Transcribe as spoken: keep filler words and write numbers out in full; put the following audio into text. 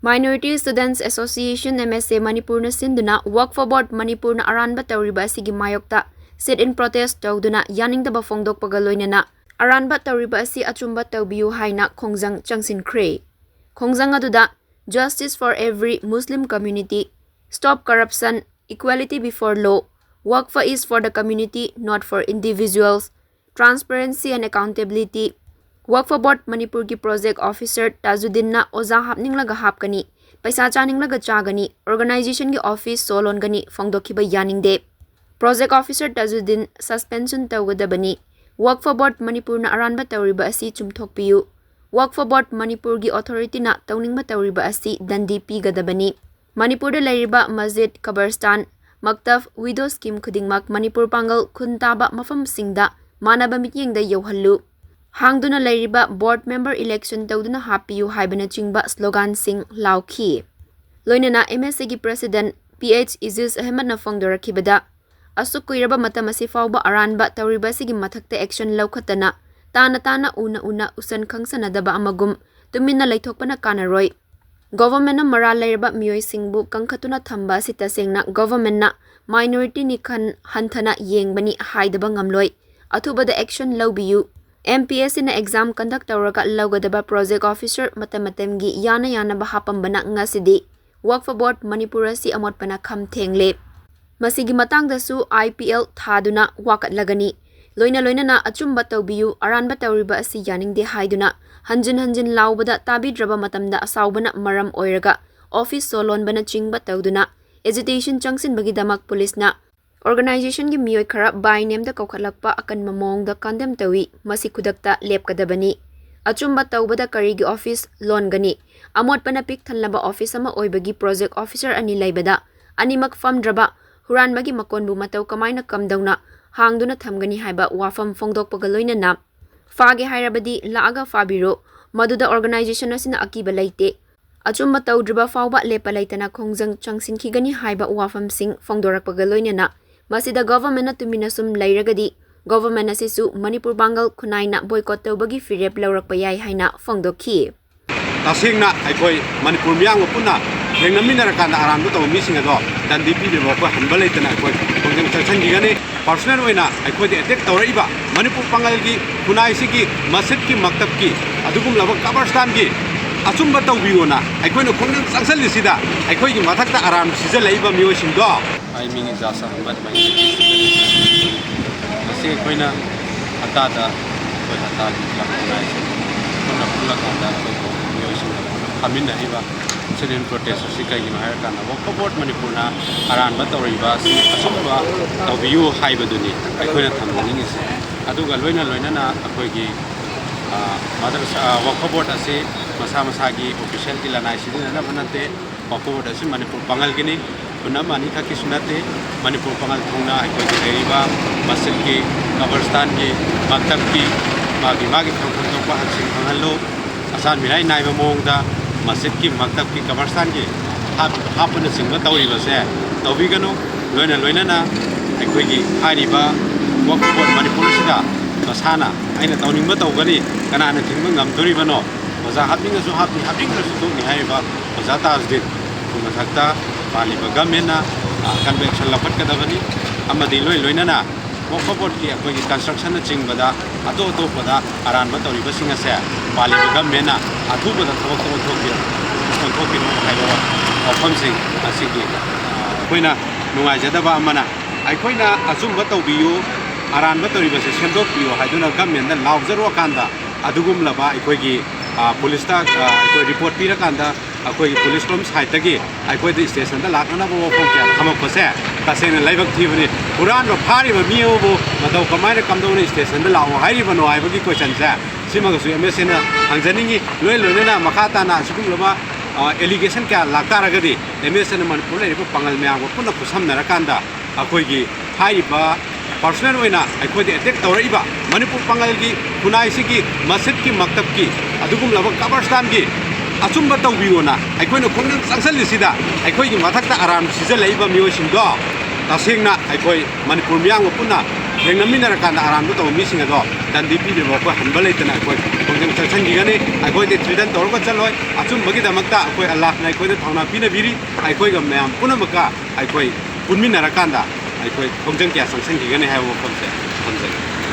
Minority Students Association, M S A, ꯃꯅꯤꯄꯨꯔꯅ ꯁꯤꯟꯗꯨꯅ Work for Vote ꯃꯅꯤꯄꯨꯔꯅ ꯑꯔꯥꯟꯕ ꯇꯧꯔꯤꯕ ꯑꯁꯤꯒꯤ ꯃꯥꯌꯣꯛꯇ sit-in protest ꯇꯧꯗꯨꯅ ꯌꯥꯅꯤꯡꯗꯕ ꯐꯣꯡꯗꯣꯛꯄꯒ ꯂꯣꯏꯅꯅ ꯑꯔꯥꯟꯕ ꯇꯧꯔꯤꯕ ꯑꯁꯤ ꯑꯆꯨꯝꯕ ꯇꯧꯕꯤꯌꯨ ꯍꯥꯏꯅ ꯈꯣꯡꯖꯪ ꯆꯪꯁꯤꯟꯈ꯭ꯔꯦ꯫ ꯈꯣꯡꯖꯪ ꯑꯗꯨꯗ Justice for every Muslim community, Stop corruption, Equality before law, Work for is for the community, not for individuals, Transparency and accountability, Work for Vote ꯃꯅꯤꯄꯨꯔꯒꯤ project officer ꯇꯥꯖꯨꯗꯤꯟꯅ ꯑꯣꯖꯥ ꯍꯥꯞꯅꯤꯡꯂꯒ ꯍꯥꯞꯀꯅꯤ, ꯄꯩꯁꯥ ꯆꯥꯅꯤꯡꯂꯒ ꯆꯥꯒꯅꯤ, organizationꯒꯤ office ꯁꯣ ꯂꯣꯟꯒꯅꯤ ꯐꯣꯡꯗꯣꯛꯈꯤꯕ ꯌꯥꯅꯤꯡꯗꯦ꯫ Project officer ꯇꯥꯖꯨꯗꯤꯟ suspension ꯇꯧꯒꯗꯕꯅꯤ꯫ Work for Vote ꯃꯅꯤꯄꯨꯔꯅ ꯑꯔꯥꯟꯕ ꯇꯧꯔꯤꯕ ꯑꯁꯤ ꯆꯨꯝꯊꯣꯛꯄꯤꯌꯨ꯫ Work for Vote ꯃꯅꯤꯄꯨꯔꯒꯤ authorityꯅ ꯇꯧꯅꯤꯡꯕ ꯇꯧꯔꯤꯕ ꯑꯁꯤ ꯗꯟꯗꯤ ꯄꯤꯒꯗꯕꯅꯤ꯫ ꯃꯅꯤꯄꯨꯔꯗ ꯂꯩꯔꯤꯕ ꯃꯁꯖꯤꯗ, ꯀꯕꯔꯁꯇꯥꯟ, ꯃꯛꯇꯕ, widow scheme ꯈꯨꯗꯤꯡꯃꯛ ꯃꯅꯤꯄꯨꯔ ꯄꯥꯡꯒꯜ ꯈꯨꯟ ꯇꯥꯕ ꯃꯐꯝꯁꯤꯡꯗ ꯃꯥꯟꯅꯕ ꯃꯤꯠꯌꯦꯡꯗ ꯌꯧꯍꯜꯂꯨ꯫ ꯍꯥꯡꯗꯨꯅ ꯂꯩꯔꯤꯕ board member election ꯇꯧꯗꯨꯅ ꯍꯥꯞꯄꯤꯌꯨ ꯍꯥꯏꯕꯅꯆꯤꯡꯕ sloganꯁꯤꯡ ꯂꯥꯎꯈꯤ꯫ ꯂꯣꯏꯅꯅ M S Aꯒꯤ president P H ꯏꯖꯤꯁ ꯑꯍꯃꯗꯅ ꯐꯣꯡꯗꯣꯔꯛꯈꯤꯕꯗ, ꯑꯁꯨꯛ ꯀꯨꯏꯔꯕ ꯃꯇꯝ ꯑꯁꯤ ꯐꯥꯎꯕ ꯑꯔꯥꯟꯕ ꯇꯧꯔꯤꯕ ꯑꯁꯤꯒꯤ ꯃꯊꯛꯇ action ꯂꯧꯈꯠꯇꯅ ꯇꯥꯅ ꯇꯥꯅ ꯎꯅ ꯎꯅ ꯎꯁꯟ ꯈꯪꯁꯟꯅꯗꯕ ꯑꯃꯒꯨꯝ ꯇꯨꯃꯤꯟꯅ ꯂꯩꯊꯣꯛꯄꯅ ꯀꯥꯟꯅꯔꯣꯏ꯫ Governmentꯅ ꯃꯔꯥꯜ ꯂꯩꯔꯕ ꯃꯤꯑꯣꯏꯁꯤꯡꯕꯨ ꯀꯟꯈꯠꯇꯨꯅ ꯊꯝꯕ ꯑꯁꯤ ꯇꯁꯦꯡꯅ governmentꯅ minorityꯅꯤ ꯈꯟ ꯍꯟꯊꯅ ꯌꯦꯡꯕꯅꯤ ꯍꯥꯏꯗꯕ ꯉꯝꯂꯣꯏ꯫ ꯑꯊꯨꯕꯗ action ꯂꯧꯕꯤꯌꯨ꯫ M P S Cꯅ exam conduct ꯇꯧꯔꯒ ꯂꯧꯒꯗꯕ project officer ꯃꯇꯝ ꯃꯇꯝꯒꯤ ꯌꯥꯅ ꯌꯥꯅꯕ ꯍꯥꯞꯄꯝꯕꯅ ꯉꯁꯤꯗꯤ Work for Vote ꯃꯅꯤꯄꯨꯔ ꯑꯁꯤ ꯑꯃꯣꯠꯄꯅ ꯈꯝ ꯊꯦꯡꯂꯦ꯫ ꯃꯁꯤꯒꯤ ꯃꯇꯥꯡꯗꯁꯨ I P L ꯊꯥꯗꯨꯅ ꯋꯥꯀꯠꯂꯒꯅꯤ꯫ ꯂꯣꯏꯅ ꯂꯣꯏꯅꯅ ꯑꯆꯨꯝꯕ ꯇꯧꯕꯤꯌꯨ, ꯑꯔꯥꯟꯕ ꯇꯧꯔꯤꯕ ꯑꯁꯤ ꯌꯥꯅꯤꯡꯗꯦ ꯍꯥꯏꯗꯨꯅ ꯍꯟꯖꯤꯟ ꯍꯟꯖꯤꯟ ꯂꯥꯎꯕꯗ ꯇꯥꯕꯤꯗ꯭ꯔꯕ ꯃꯇꯝꯗ ꯑꯁꯥꯎꯕꯅ ꯃꯔꯝ ꯑꯣꯏꯔꯒ office ꯁꯣ ꯂꯣꯟꯕꯅꯆꯤꯡꯕ ꯇꯧꯗꯨꯅ agitation ꯆꯪꯁꯤꯟꯕꯒꯤꯗꯃꯛ policeꯅ organizationꯒꯤ ꯃꯤꯑꯣꯏ ꯈꯔ by nameꯗ ꯀꯧꯈꯠꯂꯛꯄ ꯑꯀꯟꯕ ꯃꯑꯣꯡꯗ condemn ꯇꯧꯏ꯫ ꯃꯁꯤ ꯈꯨꯗꯛꯇ ꯂꯦꯞꯀꯗꯕꯅꯤ꯫ ꯑꯆꯨꯝꯕ ꯇꯧꯕꯗ ꯀꯔꯤꯒꯤ office ꯂꯣꯟꯒꯅꯤ? ꯑꯃꯣꯠꯄꯅ ꯄꯤꯛ ꯊꯜꯂꯕ office ꯑꯃ ꯑꯣꯏꯕꯒꯤ project officer ꯑꯅꯤ ꯂꯩꯕꯗ ꯑꯅꯤꯃꯛ ꯐꯝꯗ꯭ꯔꯕ ꯍꯨꯔꯥꯟꯕꯒꯤ ꯃꯀꯣꯟꯕꯨ ꯃꯇꯧ ꯀꯃꯥꯏꯅ ꯀꯝꯗꯧꯅ ꯍꯥꯡꯗꯨꯅ ꯊꯝꯒꯅꯤ ꯍꯥꯏꯕ ꯋꯥꯐꯝ ꯐꯣꯡꯗꯣꯛꯄꯒ ꯂꯣꯏꯅꯅ ꯐꯥꯒꯦ ꯍꯥꯏꯔꯕꯗꯤ ꯂꯥꯛꯑꯒ ꯐꯥꯕꯤꯔꯣ, ꯃꯗꯨꯗ organization ꯑꯁꯤꯅ ꯑꯀꯤꯕ ꯂꯩꯇꯦ꯫ ꯑꯆꯨꯝꯕ ꯇꯧꯗ꯭ꯔꯤꯕ ꯐꯥꯎꯕ ꯂꯦꯞꯄ ꯂꯩꯇꯅ ꯈꯣꯡꯖꯪ ꯆꯪꯁꯤꯟꯈꯤꯒꯅꯤ ꯍꯥꯏꯕ ꯋꯥꯐꯝꯁꯤꯡ ꯐꯣꯡꯗꯣꯔꯛꯄꯒ ꯂꯣꯏꯅꯅ ꯃꯁꯤꯗ governmentꯅ ꯇꯨꯃꯤꯟꯅ ꯁꯨꯝ ꯂꯩꯔꯒꯗꯤ government ꯑꯁꯤꯁꯨ ꯃꯅꯤꯄꯨꯔ ꯄꯥꯡꯒꯜ ꯈꯨꯟꯅꯥꯏꯅ boycott ꯇꯧꯕꯒꯤ ꯐꯤꯔꯦꯞ ꯂꯧꯔꯛꯄ ꯌꯥꯏ ꯍꯥꯏꯅ ꯐꯣꯡꯗꯣꯛꯈꯤ꯫ ꯇꯁꯦꯡꯅ ꯑꯩꯈꯣꯏ ꯃꯅꯤꯄꯨꯔ ꯃꯤꯌꯥꯝꯒ ꯄꯨꯟꯅ ꯊꯦꯡꯅꯃꯤꯟꯅꯔꯀꯥꯟꯗ ꯑꯔꯥꯟꯕ ꯇꯧꯕ ꯃꯤꯁꯤꯡ ꯑꯗꯣ ꯗꯟꯗꯤ ꯄꯤꯗ꯭ꯔꯤꯕ ꯑꯩꯈꯣꯏ ꯍꯟꯕ ꯂꯩꯇꯅ ꯑꯩꯈꯣꯏ ꯈꯣꯡꯖꯪ ꯆꯪꯁꯤꯟꯈꯤꯒꯅꯤ꯫ ꯄꯔꯁꯣꯅꯦꯜ ꯑꯣꯏꯅ ꯑꯩꯈꯣꯏꯗ ꯑꯦꯇꯦꯛ ꯇꯧꯔꯛꯏꯕ ꯃꯅꯤꯄꯨꯔ ꯄꯥꯡꯒꯜꯒꯤ ꯈꯨꯟꯅꯥꯏꯁꯤꯒꯤ ꯃꯁꯖꯤꯠꯀꯤ ꯃꯛꯇꯕꯀꯤ ꯑꯗꯨꯒꯨꯝꯂꯕ ꯀꯕꯔꯁꯇꯥꯟꯒꯤ ꯑꯆꯨꯝꯕ ꯇꯧꯕꯤꯌꯣꯅ ꯑꯩꯈꯣꯏꯅ ꯈꯣꯡꯖꯪ ꯆꯪꯁꯤꯜꯂꯤꯁꯤꯗ ꯑꯩꯈꯣꯏꯒꯤ ꯃꯊꯛꯇ ꯑꯔꯥꯟꯕ ꯁꯤꯖꯤꯜꯂꯛꯏꯕ ꯃꯤꯑꯣꯏꯁꯤꯡꯗꯣ꯫ ꯑꯩ ꯃꯤꯡ ꯏꯖꯥꯖ ꯑꯍꯃꯗ, ꯃꯍꯤꯟꯗ꯭ꯔ ꯗꯤꯁꯇ꯭ꯔꯤꯛꯇꯒꯤ꯫ ꯉꯁꯤ ꯑꯩꯈꯣꯏꯅ ꯍꯇꯥꯗ, ꯑꯩꯈꯣꯏ ꯍꯇꯥꯒꯤ ꯀ꯭ꯂꯕ ꯈꯨꯟꯅꯥꯏꯁꯤꯡ ꯄꯨꯟꯅ ꯄꯨꯜꯂꯀꯥꯟꯗ ꯑꯩꯈꯣꯏ ꯃꯤꯑꯣꯏꯁꯤꯡꯒ ꯄꯨꯟꯅ ꯐꯝꯃꯤꯟꯅꯔꯤꯕ ꯁꯤꯠ ꯏꯟ ꯄ꯭ꯔꯣꯇꯦꯁ ꯑꯁꯤ ꯀꯩꯒꯤꯅꯣ ꯍꯥꯏꯔꯀꯥꯟꯗ, ꯋꯛꯐ ꯕꯣꯔꯗ ꯃꯅꯤꯄꯨꯔꯅ ꯑꯔꯥꯟꯕ ꯇꯧꯔꯤꯕ ꯑꯁꯤ ꯑꯆꯨꯝꯕ ꯇꯧꯕꯤꯌꯨ ꯍꯥꯏꯕꯗꯨꯅꯤ ꯑꯩꯈꯣꯏꯅ ꯊꯝꯖꯅꯤꯡꯉꯤꯁꯦ꯫ ꯑꯗꯨꯒ ꯂꯣꯏꯅ ꯂꯣꯏꯅꯅ ꯑꯩꯈꯣꯏꯒꯤ, ꯑ, ꯃꯗꯔꯁꯥ, ꯑ, ꯋꯛꯐ ꯕꯣꯔꯗ ꯑꯁꯤ ꯃꯁꯥ ꯃꯁꯥꯒꯤ ꯑꯣꯐꯤꯁꯤꯌꯦꯜꯒꯤ ꯂꯅꯥꯏ ꯁꯤꯖꯤꯟꯅꯅꯕ ꯅꯠꯇꯦ꯫ ꯋꯛꯐ ꯕꯣꯔꯗ ꯑꯁꯤ ꯃꯅꯤꯄꯨꯔ ꯄꯥꯡꯒꯜꯒꯤꯅꯤ꯫ ꯈꯨꯟ ꯑꯃ ꯑꯅꯤꯈꯛꯀꯤꯁꯨ ꯅꯠꯇꯦ꯫ ꯃꯅꯤꯄꯨꯔ ꯄꯥꯡꯒꯜ ꯊꯨꯡꯅ ꯑꯩꯈꯣꯏꯒꯤ ꯂꯩꯔꯤꯕ ꯃꯁꯖꯤꯠꯀꯤ, ꯀꯕꯔꯁꯇꯥꯟꯒꯤ, ꯃꯛꯇꯕꯀꯤ, ꯃꯥꯒꯤ ꯃꯥꯒꯤ ꯐꯪꯐꯝ ꯊꯣꯛꯄ ꯍꯛꯁꯤꯡ ꯐꯪꯍꯜꯂꯨ꯫ ꯑꯁꯥꯟ ꯃꯤꯔꯥꯏ ꯅꯥꯏꯕ ꯃꯑꯣꯡꯗ ꯃꯁꯖꯤꯠꯀꯤ, ꯃꯛꯇꯕꯀꯤ, ꯀꯕꯔꯁꯇꯥꯟꯒꯤ ꯍꯥꯞ-, ꯍꯥꯞꯄꯅꯆꯤꯡꯕ ꯇꯧꯔꯤꯕꯁꯦ ꯇꯧꯕꯤꯒꯅꯨ꯫ ꯂꯣꯏꯅ ꯂꯣꯏꯅꯅ ꯑꯩꯈꯣꯏꯒꯤ ꯍꯥꯏꯔꯤꯕ ꯋꯛꯐ ꯕꯣꯔꯗ ꯃꯅꯤꯄꯨꯔꯁꯤꯗ ꯃꯁꯥꯅ ꯑꯩꯅ ꯇꯧꯅꯤꯡꯕ ꯇꯧꯒꯅꯤ, ꯀꯅꯥꯅ ꯊꯤꯡꯕ ꯉꯝꯗꯣꯔꯤꯕꯅꯣ? ꯑꯣꯖꯥ ꯍꯥꯞꯅꯤꯡꯉꯁꯨ ꯍꯥꯞꯅꯤ, ꯍꯥꯞꯅꯤꯡꯗ꯭ꯔꯁꯨ ꯇꯣꯛꯅꯤ ꯍꯥꯏꯔꯤꯕ ꯑꯣꯖꯥ ꯇꯥꯖꯨꯗꯤꯟ ꯃꯊꯛꯇ ꯄꯥꯜꯂꯤꯕ ꯒꯃꯦꯟꯅ, ꯑ, ꯀꯟꯕ ꯑꯦꯛꯁꯟ ꯂꯧꯈꯠꯀꯗꯕꯅꯤ꯫ ꯑꯃꯗꯤ ꯂꯣꯏ ꯂꯣꯏꯅꯅ ꯋꯛꯐ ꯕꯣꯔꯗꯀꯤ ꯑꯩꯈꯣꯏꯒꯤ ꯀꯟꯁꯇ꯭ꯔꯛꯁꯟꯅꯆꯤꯡꯕꯗ ꯑꯇꯣꯞ ꯑꯇꯣꯞꯄꯗ ꯑꯔꯥꯟꯕ ꯇꯧꯔꯤꯕꯁꯤꯡ ꯑꯁꯦ ꯄꯥꯜꯂꯤꯕ ꯒꯃꯦꯟꯅ ꯑꯊꯨꯕꯗ ꯊꯕꯛꯇ ꯑꯣꯟꯊꯣꯛꯄꯤꯔꯛ-, ꯑꯣꯟꯊꯣꯛꯄꯤꯔꯛꯎ ꯍꯥꯏꯕ ꯋꯥꯐꯝꯁꯤꯡ ꯑꯁꯤꯒꯤ, ꯑ, ꯑꯩꯈꯣꯏꯅ ꯅꯨꯡꯉꯥꯏꯖꯗꯕ ꯑꯃꯅ, ꯑꯩꯈꯣꯏꯅ ꯑꯆꯨꯝꯕ ꯇꯧꯕꯤꯌꯨ, ꯑꯔꯥꯟꯕ ꯇꯧꯔꯤꯕꯁꯦ ꯁꯦꯝꯗꯣꯛꯄꯤꯌꯨ ꯍꯥꯏꯗꯨꯅ ꯒꯃꯦꯟꯗ ꯂꯥꯎꯖꯔꯨꯔꯀꯥꯟꯗ, ꯑꯗꯨꯒꯨꯝꯂꯕ ꯑꯩꯈꯣꯏꯒꯤ, ꯑ, ꯄꯨꯂꯤꯁꯇ, ꯑ, ꯑꯩꯈꯣꯏ ꯔꯤꯄꯣꯔꯠ ꯄꯤꯔꯀꯥꯟꯗ ꯑꯩꯈꯣꯏꯒꯤ ꯄꯨꯂꯤꯁ ꯔꯣꯝ ꯁꯥꯏꯠꯇꯒꯤ ꯑꯩꯈꯣꯏꯗ ꯁ꯭ꯇꯦꯁꯟꯗ ꯂꯥꯛꯅꯅꯕ ꯋꯥꯐꯝ ꯀꯌꯥ ꯊꯝꯃꯛꯄꯁꯦ ꯇꯁꯦꯡꯅ ꯂꯥꯏꯕꯛ ꯊꯤꯕꯅꯤ꯫ ꯍꯨꯔꯥꯟꯕ ꯐꯥꯔꯤꯕ ꯃꯤ ꯑꯃꯕꯨ ꯃꯇꯧ ꯀꯃꯥꯏꯅ ꯀꯝꯗꯧꯅ ꯁ꯭ꯇꯦꯁꯟꯗ ꯂꯥꯛꯑꯣ ꯍꯥꯏꯔꯤꯕꯅꯣ ꯍꯥꯏꯕꯒꯤ ꯀꯣꯏꯁꯟꯁꯦ ꯁꯤꯃꯒꯁꯨ ꯑꯦꯝ ꯑꯦꯁ ꯑꯦꯅ ꯍꯪꯖꯅꯤꯡꯉꯤ꯫ ꯂꯣꯏ ꯂꯣꯏꯅꯅ ꯃꯈꯥ ꯇꯥꯅ ꯑꯁꯤꯒꯨꯝꯂꯕ, ꯑ, ꯑꯦꯂꯤꯒꯦꯁꯟ ꯀꯌꯥ ꯂꯥꯛꯇꯥꯔꯒꯗꯤ ꯑꯦꯝ ꯑꯦꯁ ꯑꯦꯅ ꯃꯅꯤꯄꯨꯔ ꯂꯩꯔꯤꯕ ꯄꯥꯡꯒꯜ ꯃꯌꯥꯝꯒ ꯄꯨꯟꯅ ꯈꯨꯠꯁꯝꯅꯔꯀꯥꯟꯗ ꯑꯩꯈꯣꯏꯒꯤ ꯍꯥꯏꯔꯤꯕ ꯄꯔꯁꯣꯅꯦꯜ ꯑꯣꯏꯅ ꯑꯩꯈꯣꯏꯗ ꯑꯦꯇꯦꯛ ꯇꯧꯔꯛꯏꯕ ꯃꯅꯤꯄꯨꯔ ꯄꯥꯡꯒꯜꯒꯤ ꯈꯨꯟꯅꯥꯏꯁꯤꯒꯤ ꯃꯁꯖꯤꯠꯀꯤ ꯃꯛꯇꯕꯀꯤ ꯑꯗꯨꯒꯨꯝꯂꯕ ꯀꯕꯔꯁꯇꯥꯟꯒꯤ ꯑꯆꯨꯝꯕ ꯇꯧꯕꯤꯌꯣꯅ ꯑꯩꯈꯣꯏꯅ ꯈꯣꯡꯖꯪ ꯆꯪꯁꯤꯜꯂꯤꯁꯤꯗ ꯑꯩꯈꯣꯏꯒꯤ ꯃꯊꯛꯇ ꯑꯔꯥꯟꯕ ꯁꯤꯖꯤꯜꯂꯛꯏꯕ ꯃꯤꯑꯣꯏꯁꯤꯡꯗꯣ ꯇꯁꯦꯡꯅ ꯑꯩꯈꯣꯏ ꯃꯅꯤꯄꯨꯔ ꯃꯤꯌꯥꯝꯒ ꯄꯨꯟꯅ ꯌꯦꯡꯅꯃꯤꯟꯅꯔꯀꯥꯟꯗ ꯑꯔꯥꯟꯕ ꯇꯧꯕ ꯃꯤꯁꯤꯡ ꯑꯗꯣ ꯗꯟꯗꯤ ꯄꯤꯗ꯭ꯔꯤꯕ ꯑꯩꯈꯣꯏ ꯍꯟꯕ ꯂꯩꯇꯅ ꯑꯩꯈꯣꯏ ꯈꯣꯡꯖꯪ ꯆꯠꯁꯤꯟꯈꯤꯒꯅꯤ꯫ ꯑꯩꯈꯣꯏꯗꯤ ꯊ꯭ꯔꯤꯇꯟ ꯇꯧꯔꯒ ꯆꯠꯂꯣꯏ꯫ ꯑꯆꯨꯝꯕꯒꯤꯗꯃꯛꯇ ꯑꯩꯈꯣꯏ ꯑꯜꯂꯥꯍꯅ ꯑꯩꯈꯣꯏꯗ ꯊꯧꯅꯥ ꯄꯤꯅꯕꯤꯔꯤ꯫ ꯑꯩꯈꯣꯏꯒ ꯃꯌꯥꯝ ꯄꯨꯝꯅꯃꯛꯀ ꯑꯩꯈꯣꯏ ꯄꯨꯟꯃꯤꯟꯅꯔꯀꯥꯟꯗ ꯑꯩꯈꯣꯏ ꯈꯣꯡꯖꯪ ꯀꯌꯥ ꯆꯪꯁꯤꯟꯈꯤꯒꯅꯤ ꯍꯥꯏꯕ ꯋꯥꯐꯝꯁꯦ ꯊꯝꯖꯒꯦ꯫